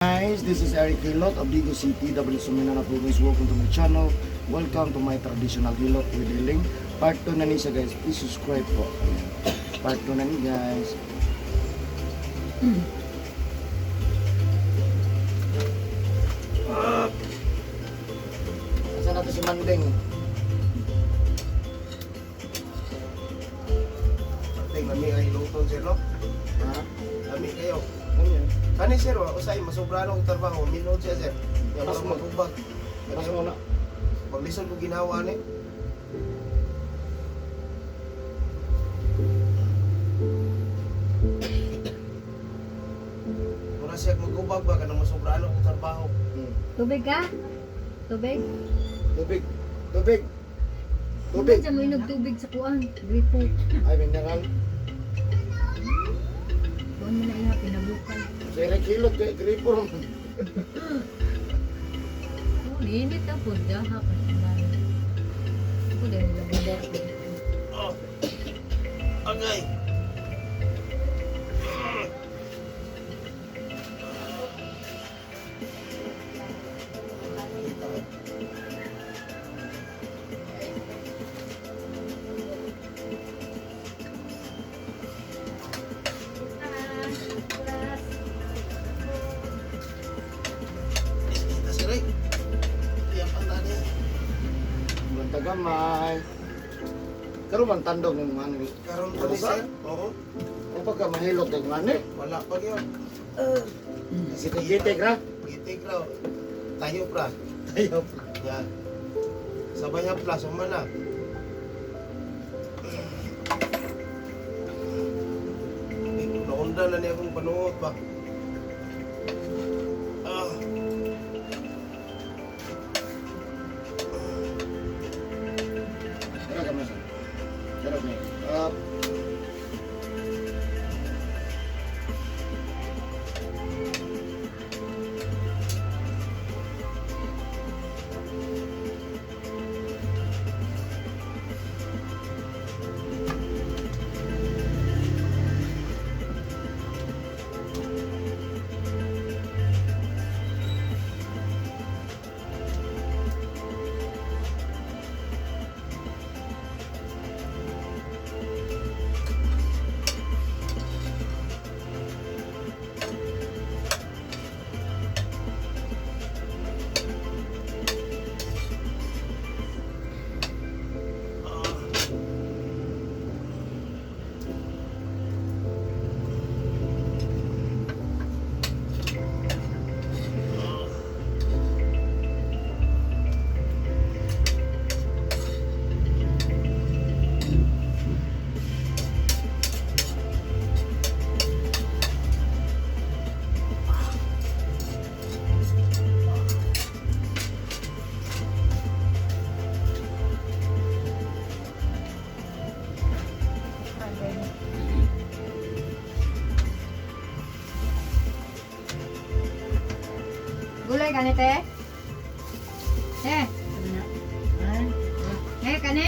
Guys, this is Eric Hilot of Digo City, W Suminana Province. Welcome to my channel. Welcome to my traditional Hilot with Healing. Part 2 na ni siya, guys. Please subscribe po. Ayan. Part 2 na ni, guys. Asan natin si Manding? Ting, lami ay luto sir, no? Ha? Lami kayo. Ano yan? Kani sir, wa usay masobra og trabaho, minuot siya sir. Yang Pas mas mo. magubag. Pas mo na. Maglisod ko ginawa ni. Mura siya magubag ba kanang masobra og trabaho. Tubig ka? Tubig? Tubig. Tubig. Tubig. Sa mo inog tubig sa kuan. Gripo. Ay, mineral. Kuan mo na iha, pinabukan. Si Eric Hilot, kay Gripo. Oh, init ang po. Daha pa. Ako dahil labudar ko. Oh. Agay. Kita sir, eh. Iyang pantani. Bantagamay. Karon man tandog ng mga ni. Karon pa ni sir. Oo. O pagka mahilot kay mga ni. Wala pa gyud. Si Gitik ra. Gitik raw. Tayo pra. Tayo. Ya. Sabay haplas human na. Eh, naunda na niya akong panuot ba. Ah. Tara ka man. Sarap ni. Up. Gulay ka ni, te? Te? Ngayo ka ni?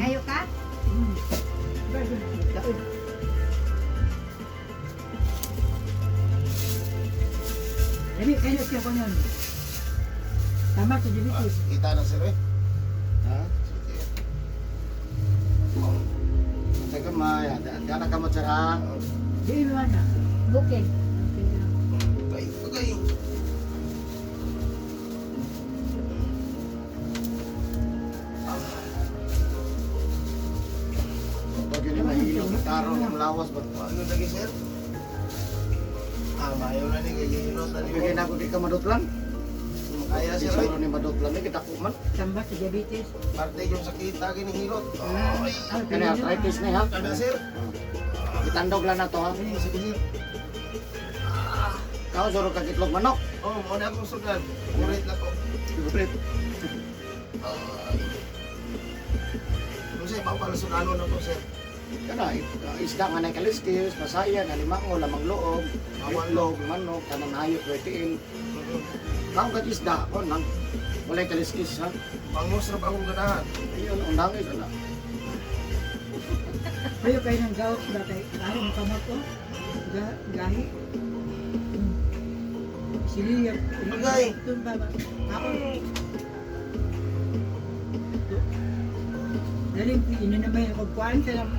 Ngayo ka? Dami, kayo siya ko nun. Tama sa Ah, diabetes. kita na sir eh. Ha? Sige. Bantagamay. Dara ka mo sara. Di iwan na. Bukid. Agay, agay. Pag yun mahilot karon ang lawas ba. Ano lagi sir? Ah, mayo na ni kay gihilot na ni mo. Bigay na ako di ka madutlan. Kaya Di sir sa eh. ni madutlan ni kita man. Tama sa diabetes. Parte yung sakit lagi ni hilot. Ay, Ah, Kani arthritis ni ha. kada sir. Itandog lang na to ha. Sige sir. Kao suro kag itlog manok. Oh, mo na akong sudan. Ulit na ko. Favorite. Kasi bawal sudano na to sir. Kana isda nga na kaliskis, masaya, alimango, lamang loob, itlog, manok, tanang hayop, protein. Kao kag isda kon nang walay kaliskis ha. Bangos ra ba akong ganahan? Ayun, undangis wala. Kayo kayo ng gawak ba kay araw mo kamot ko? Gahi. Sili yung Agay. Itong baba. Ako. Dali, ino na may kagkuhan sa lang.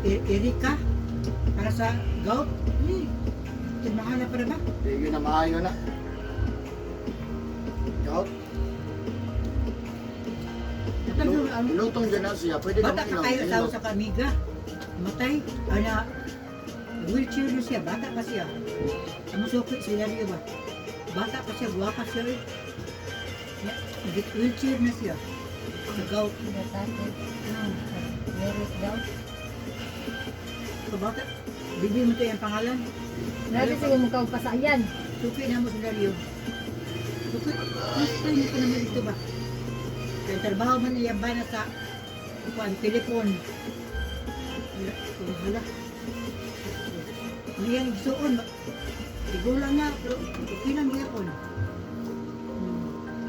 Erika. Para sa gout. Eh, tinmahala para ba? Di yun na maayo na. Gout. Lutong dyan na siya. Pwede Bata ka kang kayo inom. asawa sa kamiga. Matay. Ana, wheelchair na siya. Bata pa siya. Ang suki sila niya ba? Bata pa siya, guwapa siya eh. Ya, wheelchair na siya. Sa gout. Nasakit. Meron daw. Sa bata, bibi mo to yung pangalan. Grabe siguro mo kang pasayan. Suki na mo sa Dario. Suki, gusto niyo pa naman ito ba? Kaya trabaho man niya ba na sa kuan, telepon. Hala, oh, hala. Ang iyang igsuon, tigulang na, pero okay lang gyapon.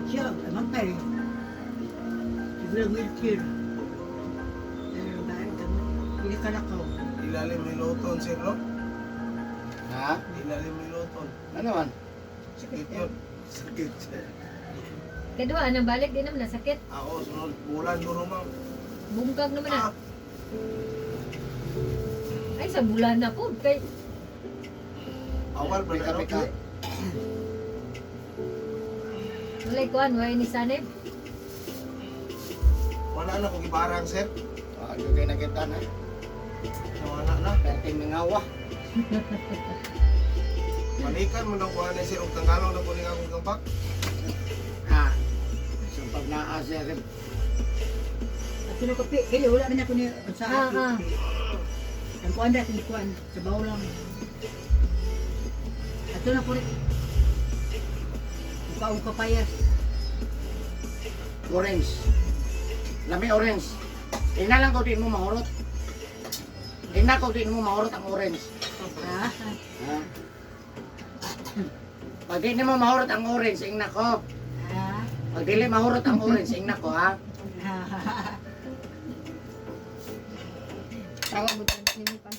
Siya, amantay. Siguro wheelchair. Pero dahil kami, hindi ka nakaw. Ilalim ni Loton, sir, no? Ha? Ilalim ni Loton. Ano man? Sakit yun. Sakit, sir. Kaya duha, anang balik din naman nasakit. Ako, sunod. Bulan, duro, ma'am. Bungkag naman na. Ah, Ay, sa bulan na po. Kay, awal ba Pika na, no? pika. walay kuan, walay ni Sanib. Wala na kong ibarang, sir. Ah, yung kayo nakita na. Wala na. Perting mingawa. Balikan mo ng kuha na, sir. Huwag tanggalong na kunin akong kampak. Ha? So pag naa siya, At sino ko, kaya wala man ako niya sa Ah, ah. Ang kuan dahil kuan, sa baw lang. Ato na ko rin. Uka uka payas. Orange. Lami orange. Tingnan lang ko din mo mahurot. Tingnan ko din mo mahurot ang orange. Ha? Ha? Pag di mo mahurot ang orange, ingna ko. Ha? Pag dili mahurot ang orange, ingna ko ha. Tawa mo tan pa.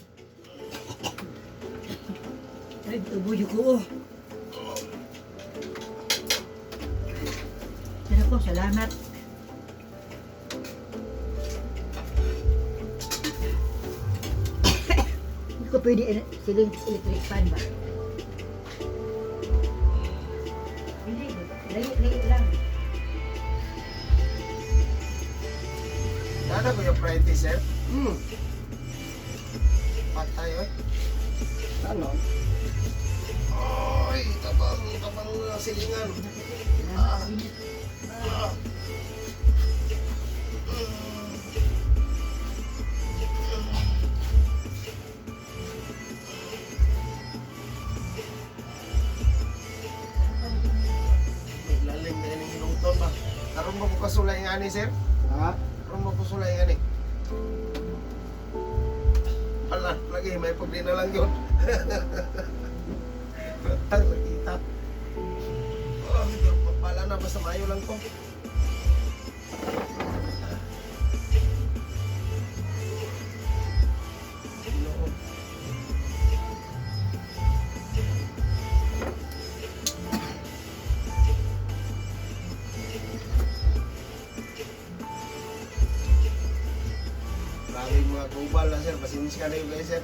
Ay, ubo yun ko. Oh. Sino ko, salamat. Hindi ko pwede siling electric fan ba? Hindi, layo, layo lang. Dada ko yung priority, sir. Patay, oy. Ano? Oy, tabang, tabang na silingan. Salamat. Init. Ah. May lalim na ining hinuton ba? Karon ba ko kasulay nga ni, sir? Ha? Karon ba ko sulay nga ni? Wala, lagi may pagdina lang yun. Patang nakita. Oh, pero pala na, basta mayo lang ko. Ginoo. Maraming mga kubal na sir, pasensya na yun kayo sir.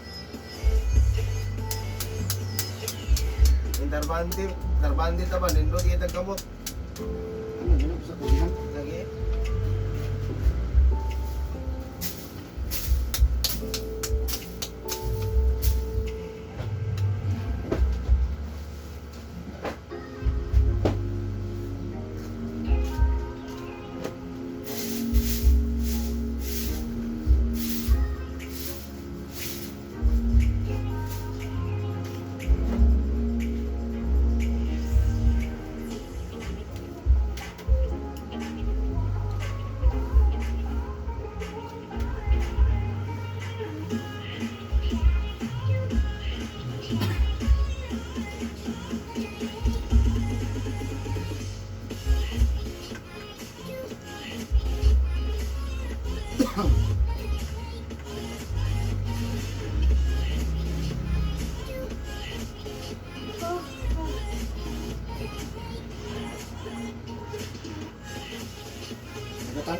Yung darbante, darbante ta ba, nindot kita kamot. Ano ganun sa kulihan? Lagi.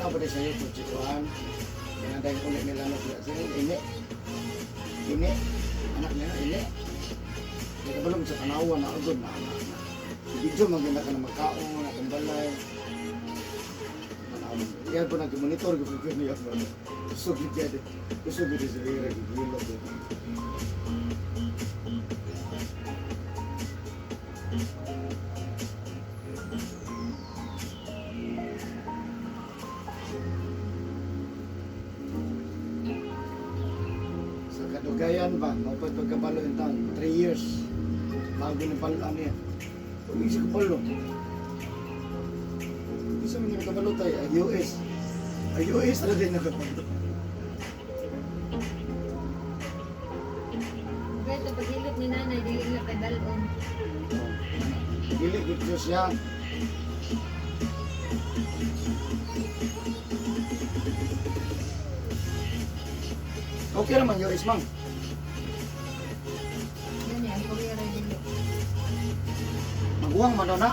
Ano ba sa YouTube, si Juan? Nga dahil ulit nila no sila. Sino ini? Ini? Anak niya, ini? Kaya kabalong sa tanawa na agod na anak na. Video maganda ka na magkaon, atong balay. Tanawa. Kaya po nag-monitor ko po niya. Kusog yun kaya. Kusog yun sa ira, gigilot. Sa kadugayan ba, mapag pagkabalo yung taon, 3 years. Bago ni palo, ano yan? Uy, sa kabalo. Isa man yung kabalo tayo, ang US. Ang US na din nakabalo. Kaya ito paghilot ni nanay, dili na kay dalon. Dili gud ko siya. Okay naman US, ma'am. Yan eh, ang kuya rin dili. Maguwang man daw na.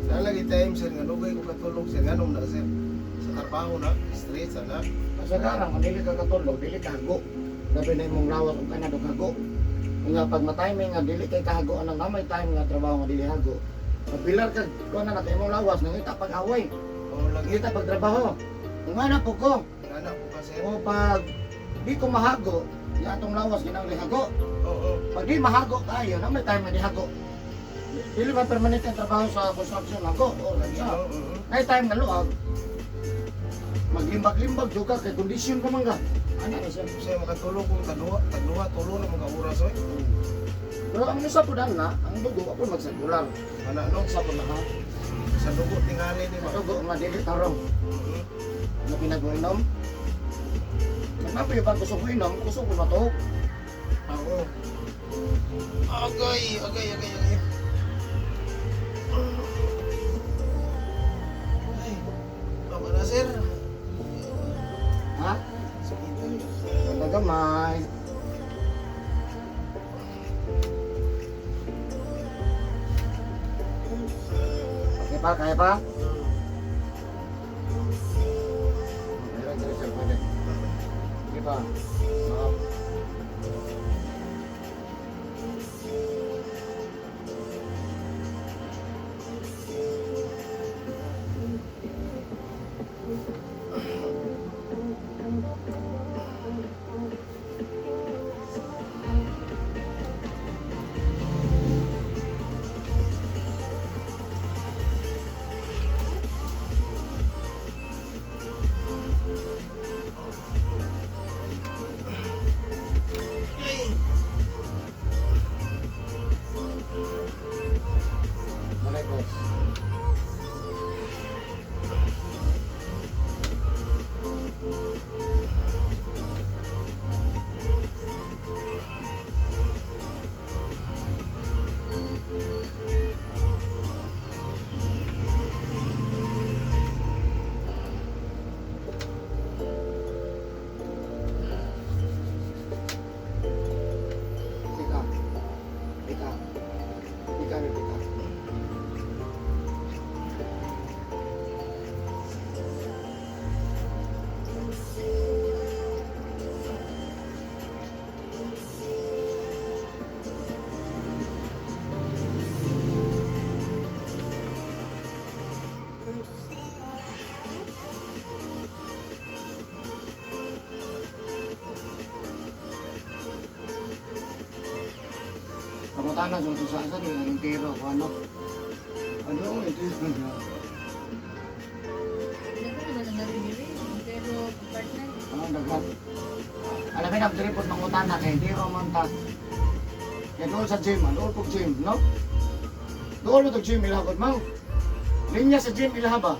Nalagi time sir nga lugay ko katulog sir nganong na sir. Sa trabaho na, straight sana. Kasagaran, kung dili ka katulog, dili ka hago. Labi na imong lawas kung kanado hago. Kung nga pag matiming nga dili kay kahago anang namay time nga trabaho nga dili hago. Pagbilar ka kuan na kay imong lawas nangita pag-away, O lagi nangita pagtrabaho. Kung nga na po ko, ana po ka sir. o pag di ko mahago, nga atong lawas ginang hago. Oo. Pag di mahago kayo, namay time nga di hago. Dili ba permanente ang trabaho sa construction hago? O Lagi lang siya. no. Oo. Nay time nga luag. Maglimbag-limbag juga kay kondisyon ka man ka. Ano na siya? Sir makatulog kong tagduha, tagduha tulo na mga oras oy. Pero ang isa po na, ang dugo ako magsagular. Ana no, Ang isa po na ha. sa dugo tingali ni Sa ba. dugo nga dili tarong Mhm. na pinag-inom. Nagpapo yung pag gusto ko inom, gusto ko matuog. Oo. Agay, agay, agay, agay. Ay, tama na sir. Ha? Sige tayo. Ganda gamay. Okay pa, kaya pa? Meron dito sir, pwede. Sige pa. Sarap. Malay, boss. Teka. Teka. Teka, teka. Pangutana sa sa sa yung anong tiro ko ano? Ano ito? Daghan naman ang narin pero partner, Ano daghan? Alamin ang diri pod mangutana kay tiro man ta. Kay dool sa gym, ah, dool kog gym, no? Dool mo tog gym ilaha kod mang. Linya sa gym ilaha ba?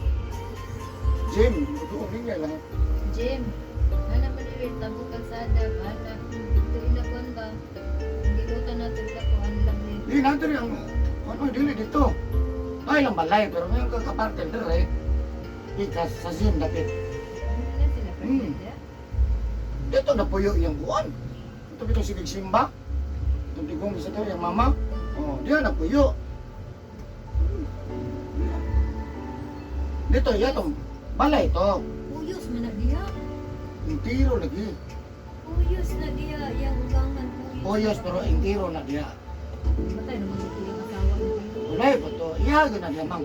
Gym, dool linya ilaha. gym. Ano naman. Diri tabok kalsada, ana. Dito ila kuan ba? Gilutan nato ila kuan lang ni. Di nato rin ang ano dili dito. Ay lang balay pero may ka kapartel dire. Pikas sa gym dapit. Hindi na sila pwede. Dito na puyo iyang buwan. Ito bitong sigig simba. Itong tigong isa to iyang mama. Oh, diyan na puyo. Dito iya tong balay to. Puyos man na diha. Intiro lagi. Puyos na diha yang ugangan puyos. Puyos pero intiro na diha. Matay naman ito yung asawa niya. Walay pa to. Iya gyud na diha mang.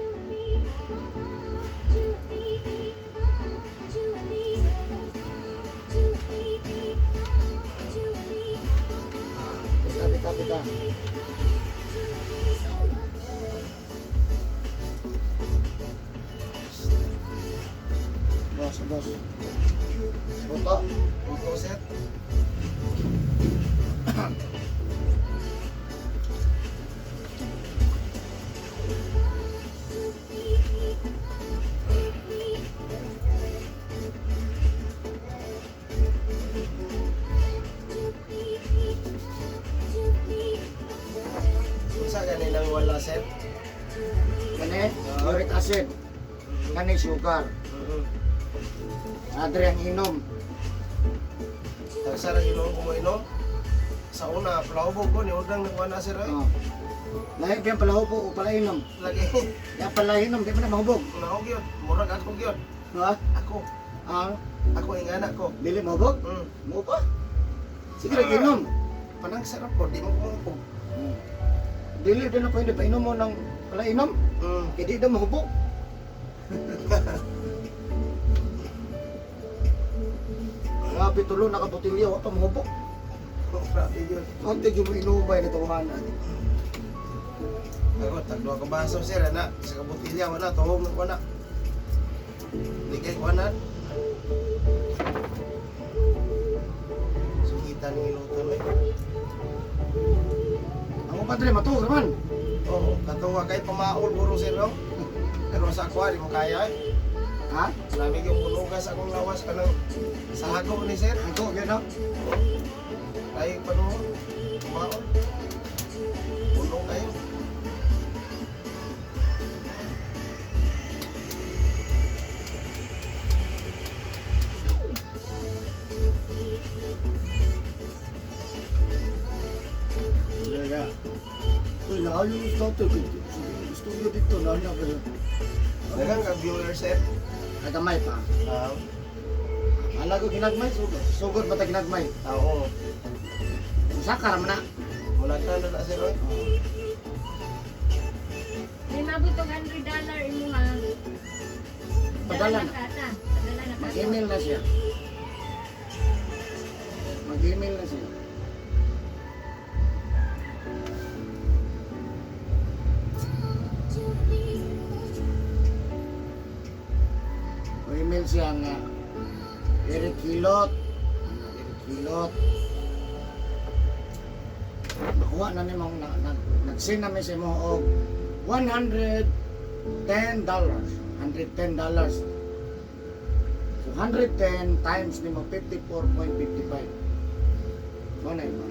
Kapit, kapit, ah. Boss, boss. Boto. Ikaw, sir. Unsa gani nang wala, sir? Kani, uric acid. Kani sugar. Adre ang inom. Tagsa ra inom ko mo inom. Sa una, palahubog ko ni undang nagkuha na sir. Oy. Oh. Lahi pa yung palahubo o palainom. Lagi. Ya palainom, di mo na mahubog. Nahog yun. Murag ako yun. Ha? Ako. Ah, Ako yung anak ko. dili mahubog? Mo pa? Sige, lagi inom. Panang sarap ko, di mo kumupog. Dili din ako hindi pa inom mo ng palainom. Kaya di na mahubog. Grabe tulo nakabutilya, wa pa mahubog. Grabe yun. Ante yung inumay na tawanan. Ako, tagdua ka baso sir, ana. Sa kabutilya, wala. Tuhog na wala. Di kay kuhanan. Sugita ng iluto eh. Ako padre, matuog naman. Oo, katuwa kay pamaol guro sir, no? Pero sa ako, di mo kaya eh. Ha? Lamig yung punugas akong lawas ka ng sa hago ni sir. Ako, yun no? Ay, paano mo? Kumaon. Puno kayo. Kaya, uy, naayo sa ito. Studio dito, na na. Daghang ka viewer sir. Kagamay pa. Ah, Ala ko ginagmay, sugod. Sugod ba ta ginagmay? oo. Saka raman na. Mula ka na na sir. Oy. May mabot og $100 imo ha. Padala na. na kata. Padala na kata. Mag-email na siya. Mag-email na siya. Mag-email siya nga Eric Hilot. Ano, Eric Hilot. Nakuha na ni mong na, na, nag-send namin sa imo og $110. $110. So 110 times nimo 54.55. Mo na iba.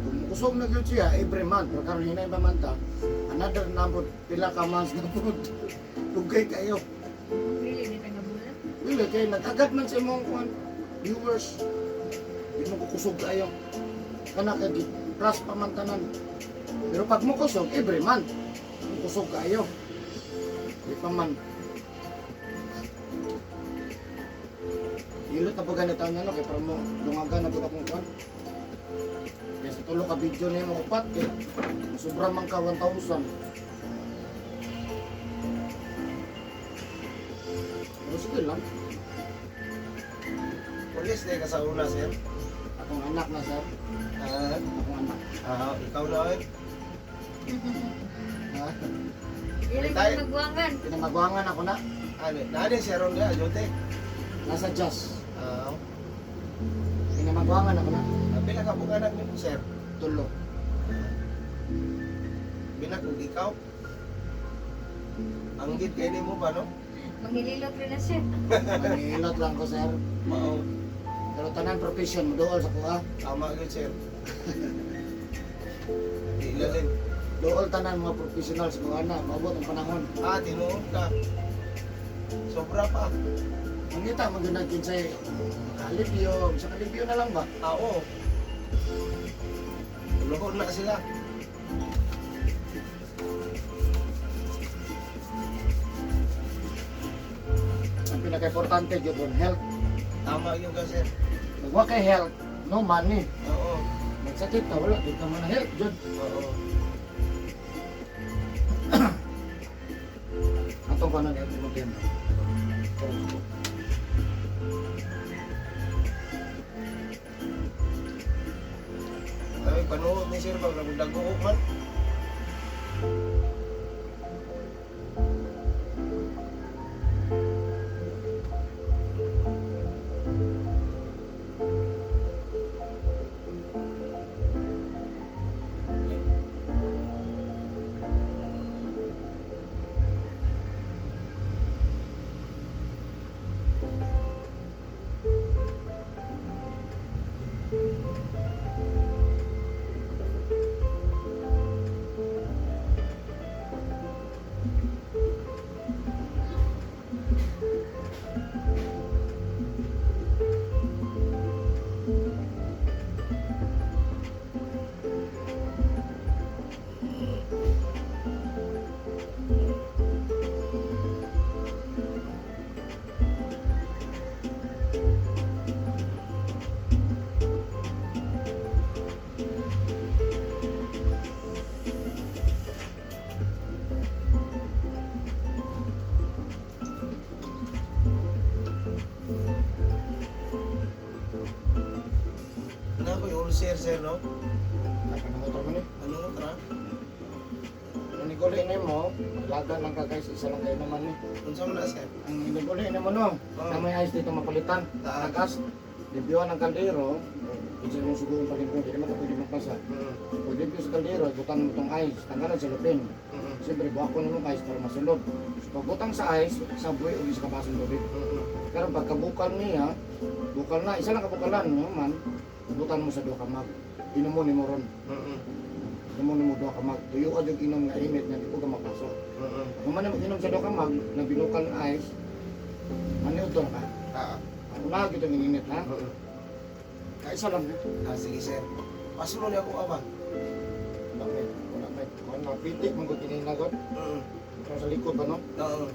Kung kusog na gyud siya every month, pero karon hinay ba man ta, another number pila ka months na pud. Dugay kayo. Really di taga bulan. Dili kay nag-agad man sa imong kuan viewers. Di mo kukusog kayo. Kana kay plus pa man tanan. Pero pag mo kusog every month, kusog kayo. Di pa man. Hilot na po ganito niya no, kay para mo lungagan na po akong kuan. Kaya sa tulo ka video niya mo upat kay sobra man ka 1,000. Pero sige lang. Pulis na ka sa una sir. Akong anak na sir. Ah, Akong anak. ah, ikaw na eh. Ha? Dili Tayo. ka magwangan. Pinamagwangan ako na. Ano, nani si Aaron niya, ayote. Nasa Jazz. Ah, Pinamagwangan ako na. pila ka buong anak nimo sir? Tulo. Binak ug ikaw. Anggit kay nimo ba no? Manghililot rin na siya. Manghilot lang ko, sir. Mao. Pero tanan profession mo dool sa kuha. Tama gyud, sir. Di lalin. Dool tanan mga professional sa kuha na maabot ang panahon. Ah, tinuod ka. Sobra pa. Mangita mo gyud kinsay kalibyo, sa kalibyo na lang ba? Ah, oo. Lugo na sila. Ang pinaka-importante gyud ron health. Tama yun ka, sir. Kung wa kay health, no money. Oo. Magsakit ka wala gyud ka man health jud. Oo. Atong kanon health mo din. Ay, panuot ni sir, pag nagdago man. Na ako yung ulcer, sir, no? Nakamotor man eh. Ano mo, tra? Ang iguli nimo, maglaga lang ka guys, isa lang kayo naman eh. Unsa man na, sir? Ang iniguli nimo no, Oo. na may ice dito mapalitan. Ah. Tagas, libyuan ang kaldero, kung sa imong suguon pa rin di man ka pwede magpasa. Pag limpyo sa kaldero, ibutan mo itong ice, tanggalan sa lupin. Siyempre, buhakon mo ice para masulod. So, pagbutang sa ice, saboy o isa ka basong tubig. Pero pagkabukal niya, bukal na, isa lang kabukalan, no, man, butan mo sa duha ka mug. Inom mo ni mo ron. Inom mo ni mo duha ka mug. Tuyo ka yung inom nga init nga di ko ka mapasok. Kung man mo inom sa duha ka mug, na binukal na ice, maniud ka. Ah, Ang una gyud ang init ha. Kaisa lang eh. ah, sige, sir. Paso mo niya ako, aba. Wala may, wala may. Kung mapitik mong ko kininagot, kung sa likod ba no? Oo.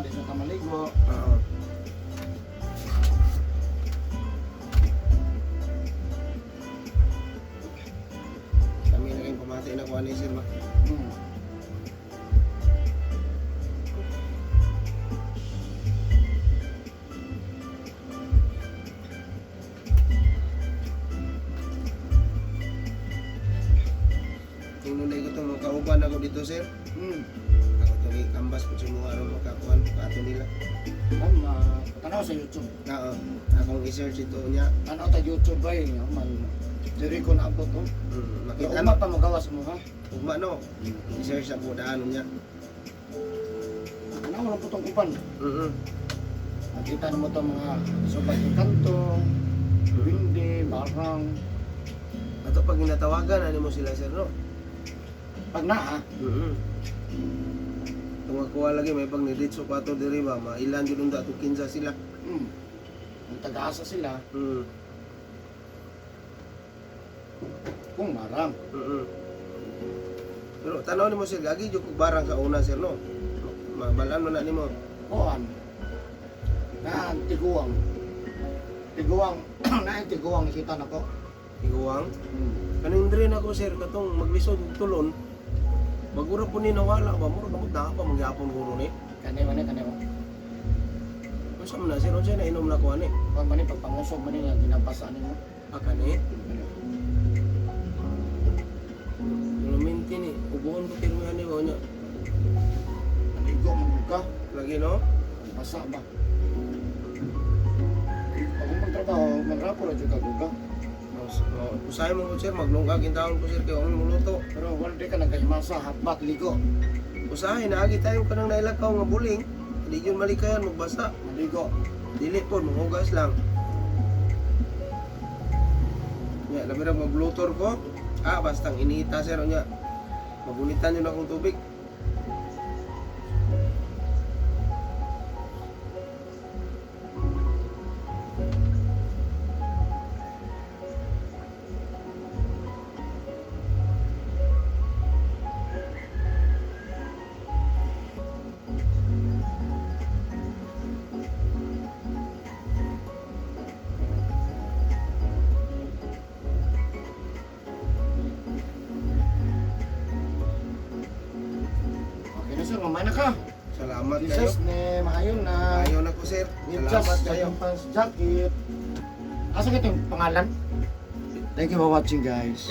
Di sa ka maligo. Oo. Kami na kayong pamati na kuha ni sir ba? Tingnan na ko itong makauban ako dito, sir. Ako itong ikambas po sa mga aron makakuhan po kato nila. Ma'am, tanaw sa YouTube. Oo. Akong i-search ito niya. Tanaw ta YouTube ba yun? Man, diri ko naabot to. Pero Makita ugma no. pa mo gawas mo ha. Ugma no. I-search sa budaan niya. Tanaw lang po tong uban. Nakita na mo itong mga subag ng kanto, windi, barang. Ato pag ginatawagan, ano mo sila, sir, no? Pag naa, Itong ako lagi may pag niritso pa ato diri ba, mailan jud unta ato 15 sila. Ang tagaasa sila kung marang. Pero tanaw nimo sir, gagi jud kog barang sa una, sir, no. Mabalan mo na nimo. Kuan, na tiguang. Tiguang, na tiguang kita na ko. Iguang. Kaning diri na ko, sir, katong maglisod og tulon. Bagura po ni nawala ba mura kamot na pa magyapon guro ni. Kani man ni, kani mo. Unsa man na sir, unsa na inom na ko ani? Kuan man ni pagpangusog man ni nga ginabasa nimo. Ah, kani. Luminti ni, ubuon ko pirmi ani ba nya. Maligo man ka, Lagi no? basa ba. Pag umang trabaho, magrapo ra jud ka guga. Usahay mo ko sir, maglungkag in taon ko sir kay ang muluto. Pero wala di ka nagkahimasa, hatbat ligo. Usahay naagi tayo kanang nailakaw nga buling. Di yun malikayan magbasa. Maligo. Dili po, manghugas lang. Nya, labi ra maglutor ko. Ah, bastang inita sir nya. Magunitan yun akong tubig. Okay na sir, mamay na ka. Salamat kayo. Jesus ne, maayon na. Ayaw na ko, sir. Just Salamat sa kayo. iyong pants jacket. Asa ka itong pangalan? Thank you for watching, guys.